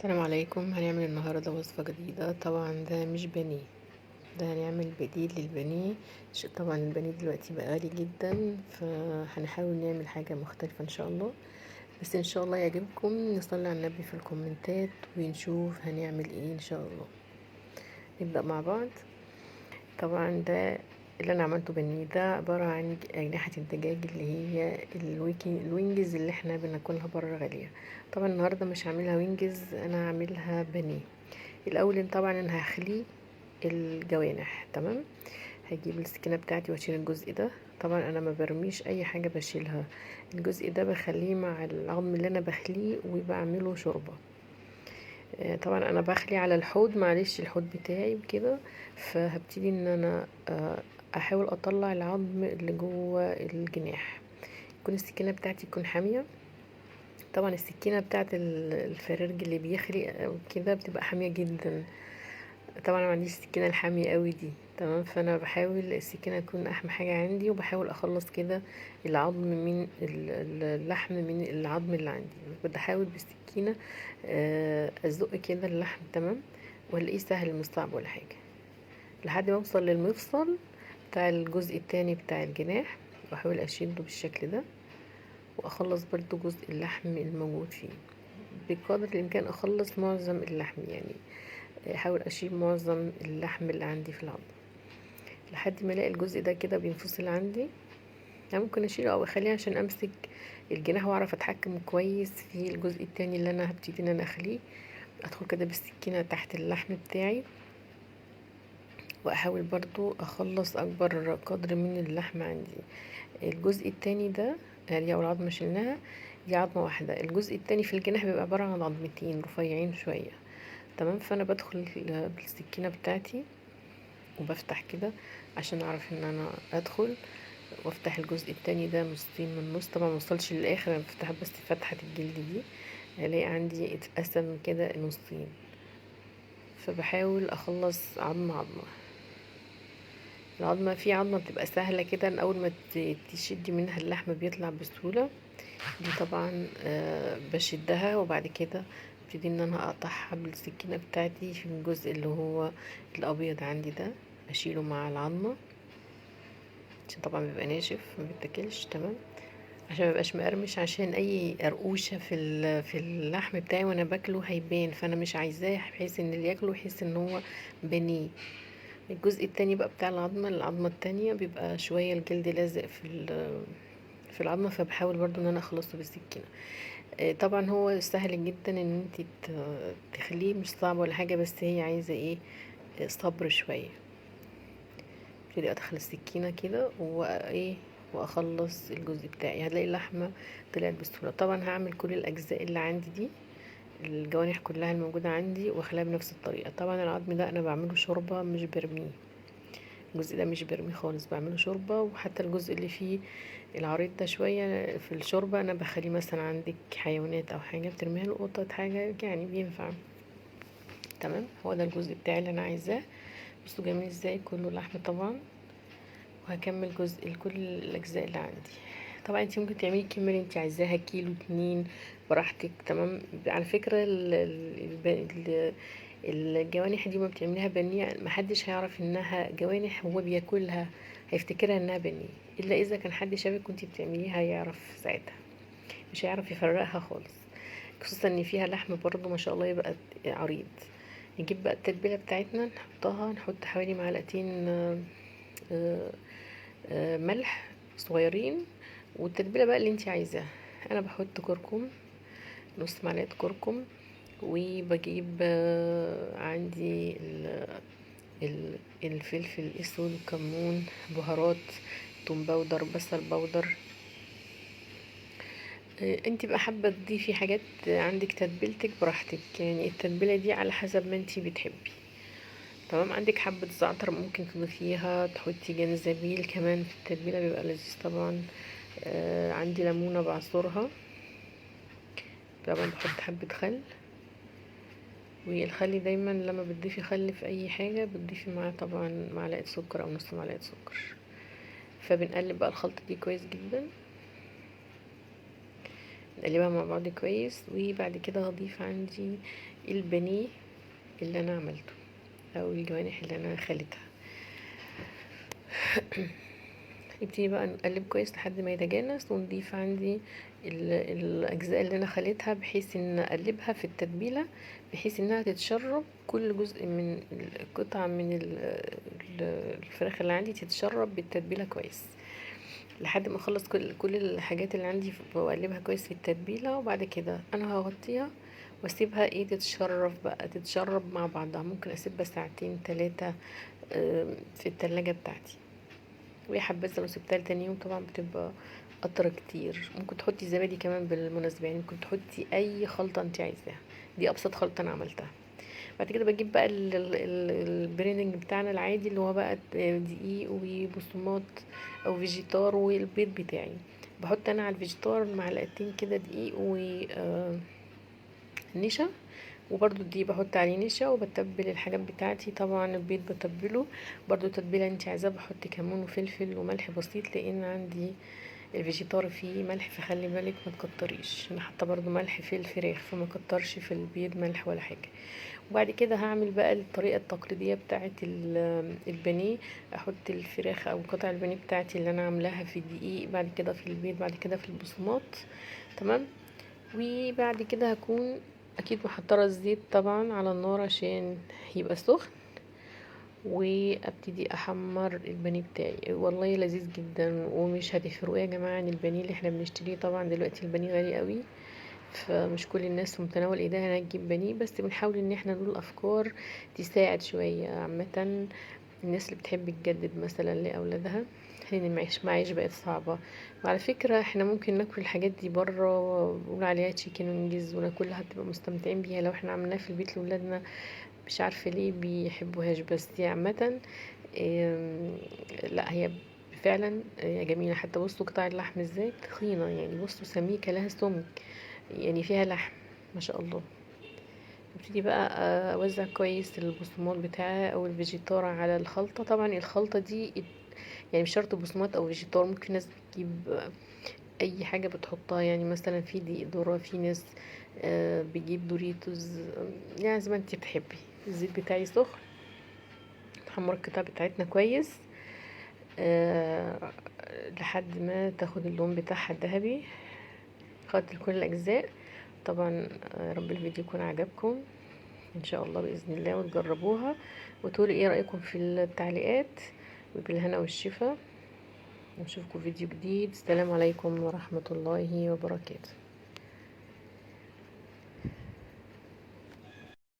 السلام عليكم. هنعمل النهاردة وصفة جديدة. طبعا ده مش بانيه، ده هنعمل بديل للبانيه. طبعا البانيه دلوقتي بقى غالي جدا، فهنحاول نعمل حاجة مختلفة ان شاء الله، بس ان شاء الله يعجبكم. نصلي على النبي في الكومنتات ونشوف هنعمل ايه ان شاء الله. نبدأ مع بعض. طبعا ده اللي انا عملته بانيه، ده عبارة عن أجنحة الدجاج اللي هي ال wings اللي احنا بناكلها بره غالية. طبعا النهاردة مش هعملها wings، انا هعملها بانيه. الاول طبعا انا هخلي الجوانح، تمام. هجيب السكينة بتاعتي واشيل الجزء ده. طبعا انا ما برميش اي حاجة، بشيلها. الجزء ده بخليه مع العظم اللي انا بخليه وبعمله شوربة. طبعا انا بخلي على الحوض، معلش الحوض بتاعي وكده، فهبتدي ان انا احاول اطلع العظم اللي جوه الجناح. يكون السكينة بتاعتي تكون حامية. طبعا السكينة بتاعت الفرارج اللي بيخلي وكده بتبقى حامية جدا. طبعا ما عنديش السكينة الحامية قوي دي، تمام. فانا بحاول السكينة تكون احمى حاجة عندي، وبحاول اخلص كده العظم من اللحم من العظم اللي عندي. بحاول بالسكينة ازق كده اللحم، تمام، وهلاقيه سهل مش صعب ولا حاجة، لحد ما اوصل للمفصل بتاع الجزء التاني بتاع الجناح، واحاول اشده بالشكل ده، واخلص برضو جزء اللحم الموجود فيه. بقدر الامكان اخلص معظم اللحم، احاول اشيل معظم اللحم اللي عندي في العظم لحد ما الاقي الجزء ده كده بينفصل عندي. انا ممكن اشيله او اخليه عشان امسك الجناح واعرف اتحكم كويس في الجزء التاني اللي انا هبتدي ان انا اخليه. ادخل كده بالسكينة تحت اللحم بتاعي، واحاول برضو اخلص اكبر قدر من اللحم عندي. الجزء التاني ده دي اول عظمه شلناها، دي عظمه واحدة. الجزء التاني في الجناح بيبقى عبارة عن عظمتين رفيعين شوية، تمام. فانا بدخل بالسكينة بتاعتي وبفتح كده عشان اعرف ان انا ادخل وافتح الجزء التاني ده نصين من النص. طبعا ما وصلش للاخر، انا بفتح بس فتحه الجلد دي، الاقي عندي اتقسم كده نصين. فبحاول اخلص عظمه عظمه. العظمة في عظمه بتبقى سهلة كده، ان اول ما تشدي منها اللحم بيطلع بسهولة. دي طبعا بشدها، وبعد كده ابتدي ان انا اقطعها بالسكينة بتاعتي في الجزء اللي هو الابيض عندي ده، اشيله مع العظمة عشان طبعا بيبقى ناشف ما بيتاكلش، تمام، عشان ما يبقاش مقرمش، عشان اي قرقوشه في اللحم بتاعي وانا باكله هيبان، فانا مش عايزاه بحيث ان اللي ياكله يحس ان هو بانيه. الجزء التاني بقى بتاع العظمة، العظمة التانية بيبقى شوية الجلد لازق في العظمة، فبحاول برضو ان انا اخلصه بالسكينة. طبعا هو سهل جدا ان انتي تخليه، مش صعب ولا حاجة، بس هي عايزه ايه، صبر شوية. ابتدي ادخل السكينة كده واخلص الجزء بتاعي. هتلاقي اللحمة طلعت بسهولة. طبعا هعمل كل الاجزاء اللي عندي دي، الجوانح كلها الموجودة عندي، واخليها بنفس الطريقة. طبعا العظم ده انا بعمله شوربة، مش برميه، الجزء ده مش برميه خالص، بعمله شوربة. وحتى الجزء اللي فيه العريض ده شوية في الشوربة انا بخليه، مثلا عندك حيوانات او حاجة بترميها لقطط حاجة بينفع، تمام. هو ده الجزء بتاعي اللي انا عايزاه. بصوا جميل ازاي، كله لحم طبعا. وهكمل جزء لكل الاجزاء اللي عندي. طبعا انت ممكن تعملي الكمية اللي انت عايزاها، كيلو 2 براحتك، تمام. على فكرة الجوانح دي ما بتعمليها بانيه محدش هيعرف انها جوانح وهو بياكلها، هيفتكرها انها بانيه، الا اذا كان حد شافك كنتي بتعمليها هيعرف ساعتها، مش هيعرف يفرقها خالص، خصوصا ان فيها لحم برضو ما شاء الله يبقى عريض. نجيب بقى التتبيله بتاعتنا نحطها، نحط حوالي معلقتين، ملح صغيرين، والتتبيله بقى اللي انتي عايزاها. انا بحط كركم، نص معلقه كركم، وبجيب عندي الفلفل الاسود، الكمون، بهارات، توم powder، بصل powder. انتي بقى حابة تضيفي حاجات عندك تتبيلتك براحتك، التتبيله دي على حسب ما انتي بتحبي، تمام. عندك حبه زعتر ممكن تضيفيها، تحطي جنزبيل كمان في التتبيله بيبقى لذيذ طبعا. عندي ليمونه بعصرها، طبعا بحط حبه خل، والخل دايما لما بتضيفي خل في اي حاجة بتضيفي معاه طبعا معلقه سكر او نص معلقه سكر. فبنقلب بقى الخلطة دي كويس جدا. نقلبها مع بعض كويس. وبعد كده هضيف عندي البانيه اللي انا عملته او الجوانح اللي انا خليتها. نبتدي بقى نقلب كويس لحد ما يتجانس، ونضيف عندي الاجزاء اللي انا خليتها، بحيث ان اقلبها في التتبيله بحيث انها تتشرب كل جزء من القطعة من الفراخ اللي عندي، تتشرب بالتتبيله كويس لحد ما اخلص كل الحاجات اللي عندي، واقلبها كويس في التتبيله. وبعد كده انا هغطيها واسيبها تتشرب بقى، تتشرب مع بعضها. ممكن اسيبها ساعتين 3 في التلاجة بتاعتي. ويا حبذا لو سبتها لتاني يوم، طبعا بتبقى اطرى كتير. ممكن تحطي زبادي كمان بالمناسبة، ممكن تحطي اي خلطه انت عايزاها، دي ابسط خلطه انا عملتها. بعد كده بجيب بقى ال breading بتاعنا العادي اللي هو بقى دقيق وبصمات او فيجيتار والبيض بتاعي. بحط انا على الفيجيتار معلقتين كده دقيق و نشا، وبرده الدقيق بحط عليه نشا، وبتبل الحاجات بتاعتي. طبعا البيض بتبله برده تتبيله انت عايزاها، بحط كمون وفلفل وملح بسيط لان عندي الفيجيتار فيه ملح، فخلي بالك ما تكتريش. انا حاطه برده ملح في الفراخ فما كترش في البيض ملح ولا حاجة. وبعد كده هعمل بقى الطريقة التقليدية بتاعه البانيه، احط الفراخ او قطع البانيه بتاعتي اللي انا عاملاها في الدقيق، بعد كده في البيض، بعد كده في البقسماط، تمام. وبعد كده هكون اكيد محضرة الزيت طبعا على النار عشان يبقى سخن، وابتدي احمر البانيه بتاعي. والله لذيذ جدا ومش هتفرقوا يا جماعة عن البانيه اللي احنا بنشتريه. طبعا دلوقتي البانيه غالي قوي، فمش كل الناس في متناول ايديها انها تجيب بانيه، بس بنحاول ان احنا نقول افكار تساعد شوية عامة الناس اللي بتحب تجدد مثلا لاولادها، لان المعيش بقت صعبة. وعلى فكرة احنا ممكن ناكل الحاجات دي بره ونقول عليها chicken wings وناكلها، بتبقى مستمتعين بيها. لو احنا عملناها في البيت لاولادنا مش عارفه ليه بيحبوهاش، بس عامة لا هي فعلا جميلة. حتى بصوا قطع اللحم ازاي تخينة، بصوا سميكة لها سمك، فيها لحم ما شاء الله. ابتدي بقى اوزع كويس البقسماط بتاعي او الفيجيتار على الخلطة. طبعا الخلطة دي مش شرط بقسماط او فيجيتار، ممكن ناس بتجيب اي حاجة بتحطها، مثلا في دقيق ذره، في ناس بتجيب دوريتوز، زي ما انت بتحبي. الزيت بتاعي سخن، نحمر القطع بتاعتنا كويس لحد ما تاخد اللون بتاعها الذهبي. خدت كل الاجزاء. طبعا رب الفيديو يكون عجبكم ان شاء الله باذن الله، وتجربوها وتقولوا ايه رايكم في التعليقات. وبالهنا والشفا، ونشوفكم فيديو جديد. السلام عليكم ورحمة الله وبركاته.